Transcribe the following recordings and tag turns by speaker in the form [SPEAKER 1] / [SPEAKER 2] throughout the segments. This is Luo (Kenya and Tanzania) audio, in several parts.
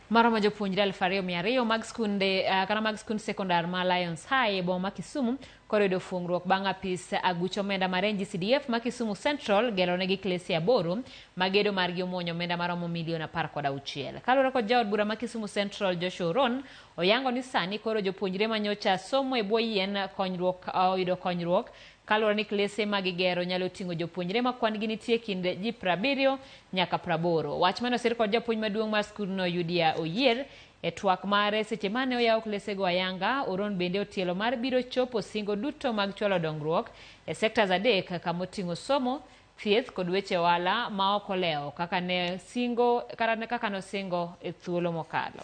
[SPEAKER 1] Maromo jopuonjre 2200 mag skunde kata mag skund sekondar ma Lions High e boma ma Kisumu koro yudo fuongruok bang' apis aguch omenda mar NGCDF ma Kisumu Central gero negi klese 8 ma gedo margi omuonyo omenda maromo milion 16. Kaluwore kod jaod bura ma Kisumu Central Joshua Oron, oyango ni sani koro jopuonjre manyocha somo e bwo yien konyruok oyudo konyruok kaluwore ni klese ma gigero nyalo ting'o jopuonjre ma kwan gi nitie kind ji 70 nyaka 80. Wach mane osir kod japuonj maduong' mar skundno Yudia Oyier e twak mare seche mane oyawo klesego ayanga. Oron bende otielo mar biro chopo singo duto mag chwalo dongruok e sectors 3 kamoting'o somo, thieth kod weche ohala ma ok olewo kaka ne singo kaka nosingo e thuolo mokalo.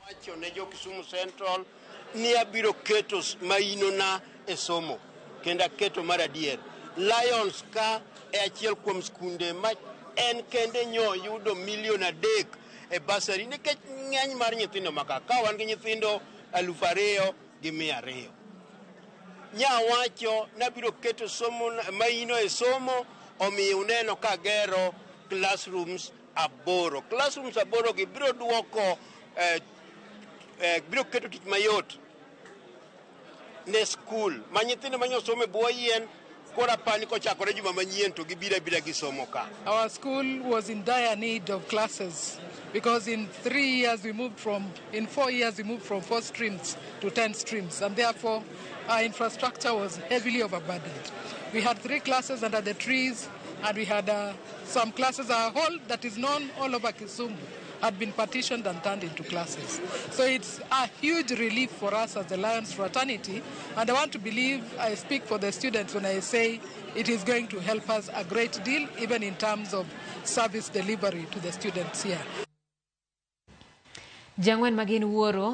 [SPEAKER 2] Wacho ne jo Kisumu Central ni abiro keto mainona e somo kendo aketo mar adier. Lions ka e achiel kuom skunde ma en kende nyo yudo milion 3 e bursary nikech ng'eny mar nyithindo maka ka wan gi nyithindo 2200. Nyawacho nabiro keto somo maino e somo, omiyo uneno ka gero classrooms 8. Classrooms 8 gi biro duoko biro keto tich mayot ne skul ma nyithindo manyo somo e bwo yien koro apani kochakore juma manyien to gibiro abira gisomo ka.
[SPEAKER 3] Our school was in dire need of classes because in 3 years we moved from, in 4 years we moved from 4 streams to 10 streams, and therefore our infrastructure was heavily overburdened. We had 3 classes under the trees, and we had some classes, our hall that is known all over Kisumu had been partitioned and turned into classes. So it's a huge relief for us as the Lions fraternity, and I want to believe I speak for the students when I say it is going to help us a great deal, even in terms of service delivery to the students here.
[SPEAKER 1] Jang'wen magin wuoro